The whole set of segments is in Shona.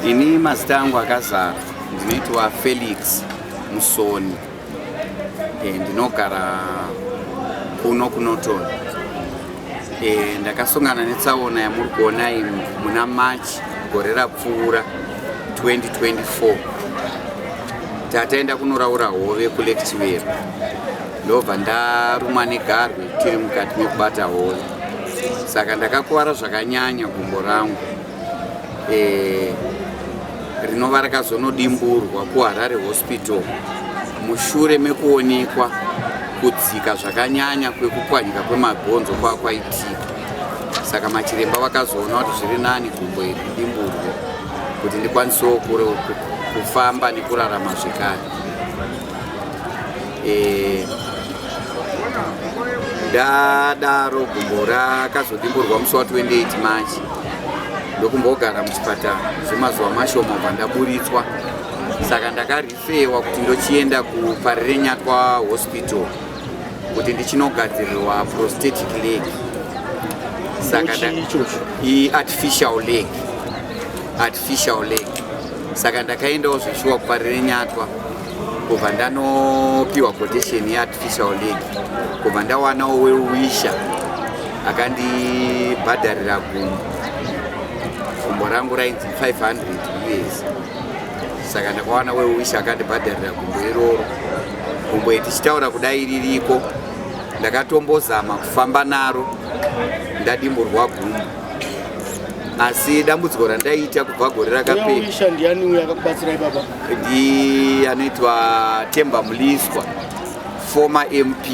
Ini mazita angu akazara ndinoitwa Felix Musoni. Ndinogara kuno kuNorton. Ndakasongana netsaona yamuri kuona iyi muna March gore rapfuura 2024. Tataenda kunoraura hove kuLake Chivero, ndobva ndarumwa negarwe tiri mukati mekubata hove, saka ndakakuvara zvakanyanya gumbo rangu rinova rakazonodimburwa kuHarare Hospital mushure mekuonekwa kudzika zvakanyanya kwekupwanyika kwemabhonzo kwakwaitika. Saka machiremba vakazoona kuti zviri nani gumbo iri ridimburwe kuti ndikwanisewo kufamba nekurarama zvekare. Ndadaro gumbo rakazodimburwa musi wa 28 March, ndokumbogara muchipatara zvemazuva mashoma, bva ndaburitswa. Saka ndakarifewa kuti ndochienda kuParirenyatwa Hospital kuti ndichinogadzirirwa prosthetic leg. Saka iartificial leg, artificial leg. Saka ndakaendawo zveshuwa kuParirenyatwa, kubva ndanopiwa quotation yeartificial leg, kubva ndawanawo well-wisher akandibhadharira gumbo. Gumbo rangu rainzi 500 US. Saka ndakawana well-wisher akandibhadharira gumbo iroro. Gumbo iri, tichitaura kudai, ririko. Ndakatombozama kufamba naro ndadimburwa gumbo, asi dambudziko randaiita kubva gore rakapera Wisha ndiani uyo akakubatsirai, baba? Ndi anoitwa Temba Mliswa, former MP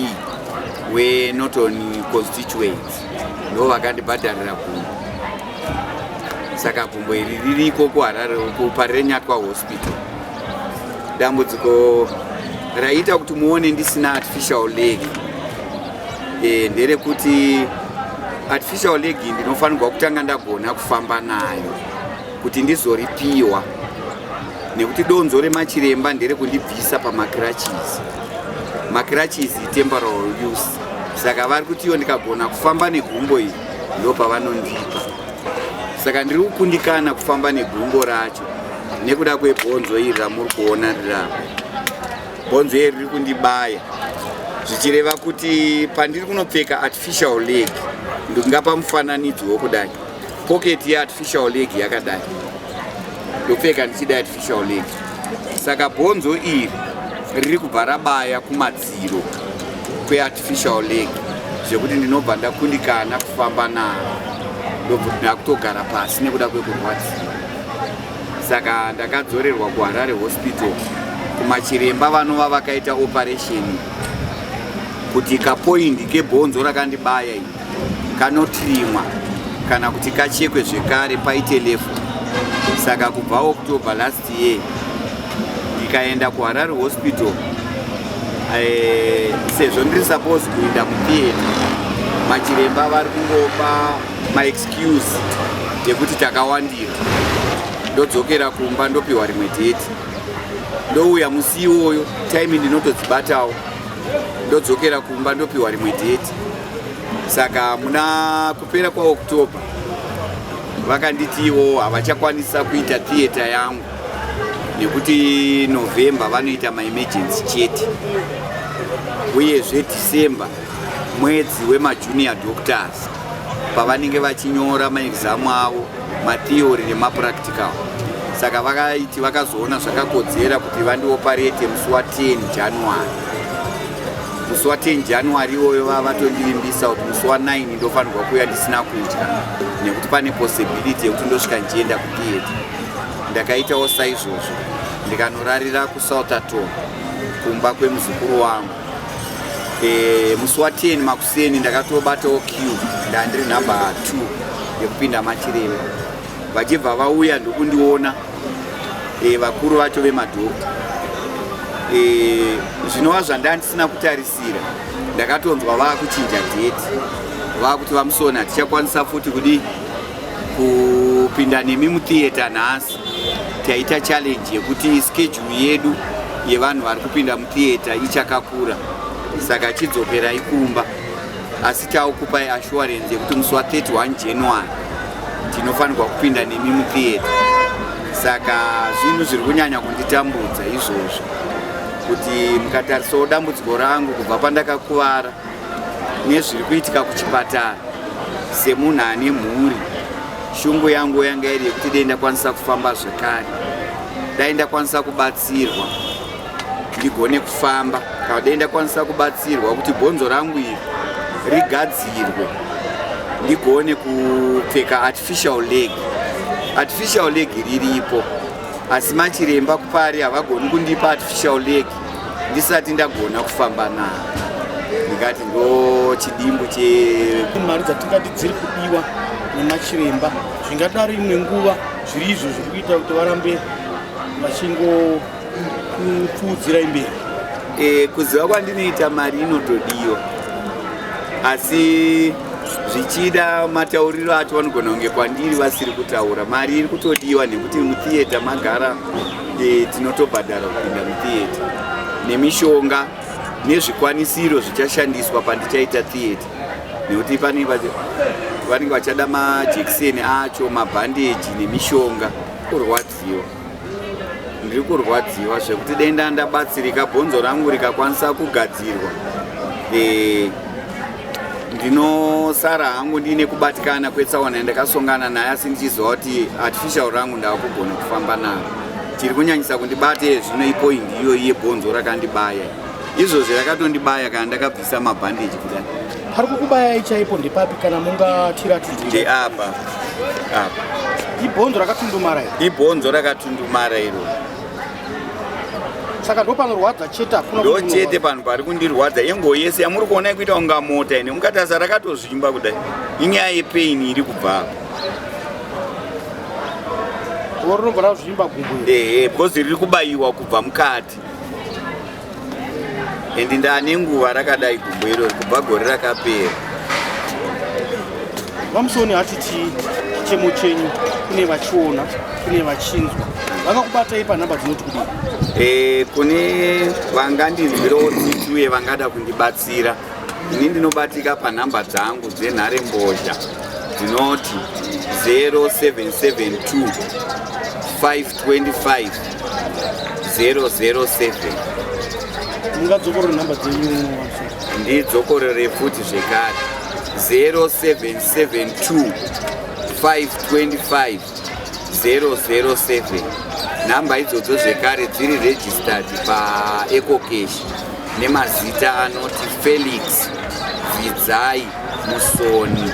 weNorton constituency, ndo vakandibhadharira gumbo. Saka gumbo iri ririko kuHarare, kuParirenyatwa Hospital. Dambudziko raiita kuti muone ndisina artificial leg nderekuti artificial leg ndinofanirwa kutanga ndagona kufamba nayo kuti ndizoripiwa, nekuti donzo remachiremba nderekundibvisa pamacrutches. Macrutches temporal use. Saka vari kuti iyo ndikagona kufamba negumbo iri, ndo pavanondipa. Saka ndiri kukundikana kufamba negumbo racho nekuda kwebhonzo iri ramuri kuona rirapa. Bhonzo iri riri kundibaya, zvichireva kuti pandiri kunopfeka artificial leg, ndingapa mufananidzo wokudai, pocket yeartificial leg yakadai, ndopfeka ndichida artificial leg. Saka bhonzo iri riri kubva rabaya kumadziro kweartificial leg, zvekuti ndinobva ndakundikana kufamba naro, ndakutogara pasi nekuda kwekurwadziwa. Saka ndakadzorerwa kuHarare Hospital kumachiremba vanova vakaita operation kuti kapoindi kebhonzo rakandibaya iri kanotirimwa kana kuti kachekwe zvekare paite level. Saka kubva October last year ndikaenda kuHarare Hospital, sezvo ndiri suppose kuenda kutheatre, machiremba vari kungopa maexcuse yekuti takawandira. Ndodzokera kumba, ndopiwa rimwe date, ndouya musi iwoyo, time ndinotodzibatawo, ndodzokera kumba, ndopiwa rimwe date. Saka muna kupera kwaOctober vakanditiwo havachakwanisa kuita theatre yangu nekuti November vanoita maemergency chete, uyezve December mwedzi wemajunior doctors pavanenge vachinyora maexam avo, matheory nemapractical. Saka vakaiti vakazoona zvakakodzera kuti vandioparete musi wa10 January. Musi wa10 January iwoyo vava vatondivimbisa kuti musi wa9 ndofanirwa kuuya ndisina kudya nekuti pane possibility yekuti ndosvika ndichienda kutheatre. Ndakaitawo saizvozvo, ndikanorarira kuSoutherton kumba kwemuzukuru wangu. Musi wa10 makuseni ndakatobatawo queue, ndandiri number 2 yekupinda machiremba. Vachibva vauya ndokundiona, vakuru vacho vemadhokta, zvinova zvandandisina kutarisira. Ndakatonzwa vaakuchinja date, vaakuti, "VaMusoni, hatichakwanisa futi kudii kupinda nemi mutheatre nhasi. Taita challenge yekuti schedule yedu yevanhu vari kupinda mutheatre ichakakura, saka chidzokerai kumba, asi taukupai assurance yekuti musi wa31 January tinofanirwa kupinda nemi mutheatre." Saka zvinhu zviri kunyanya kunditambudza izvozvo, kuti mukatarisawo dambudziko rangu kubva pandakakuvara nezviri kuitika kuchipatara, semunhu ane mhuri, shungu yangu yanga iri yekuti dai ndakwanisa kufamba zvekare, dai ndakwanisa kubatsirwa ndigone kufamba, kana dai ndakwanisa kubatsirwa kuti bhonzo rangu iri rigadzirwe ndigone kupfeka artificial leg. Artificial leg riripo, asi machiremba kupari havagoni kundipa artificial leg ndisati ndagona kufamba naro. Ndikati ndo chidimbu che Mari dzatingati dziri kudiwa nemachiremba, zvingadaro imwe nguva zviri izvo zviri kuita kuti varambe vachingopfuudzirai mberi? Kuziva kwandinoita, mari inotodiwa, asi zvichida matauriro acho vanogona kunge kwandiri vasiri kutaura. Mari iri kutodiwa nekuti mutheatre magara tinotobhadhara kupinda mutheatre, nemishonga nezvikwanisiro zvichashandiswa pandichaita theatre, nekuti pane vanenge vachada majekiseni acho, mabhandeji nemishonga. Kurwadziwa, ndiri kurwadziwa zvekuti denda ndabatsirika, bhonzo rangu rikakwanisa kugadzirwa, ndinosara hangu ndiine kubatikana kwetsaona yandakasongana naye, asi ndichiziva kuti artificial rangu ndava kugona kufamba naro. Chiri kunyanyisa kundibata zvino ipoint iyoyi yebhonzo rakandibaya izvozvi, rakatondibaya kana ndakabvisa mabhandeji kudai. Pari kukubayai chaipo ndepapi, kana mungatiratidzira? Ndeapa apa. Ibhonzo rakatundumara iri? Ibhonzo rakatundumara iro. Saka ndo panorwadza chete, hakuna Ndo kuti chete panhu pari kundirwadza. Yengo yese yamuri kuona ikuita kunga mota ine, mukatarisa rakatozvimba kudai, inyaya yepain iri kubva apa. Ro rinobva razvimba gumbo iri? Ehe, because riri kubayiwa kubva mukati, and ndane nguva rakadai gumbo irori, kubva gore rakapera. VaMusoni, hatiti chichemo chenyu kune vachiona, kune vachinzwa, vangakubatai panhamba dzinoti kudii? Kune vangandinzwirawo tsitsi uye vangada kundibatsira, ini ndinobatika panhamba dzangu dzenharembozha dzinoti 0772 525 007. Mungadzokorore nhamba dzenyu, VaMusoni? Ndidzokorore futi zvekare: 0772 525 007. Nhamba idzodzo zvekare dziri registered paEcoCash nemazita anoti Felix Vidzai Musoni.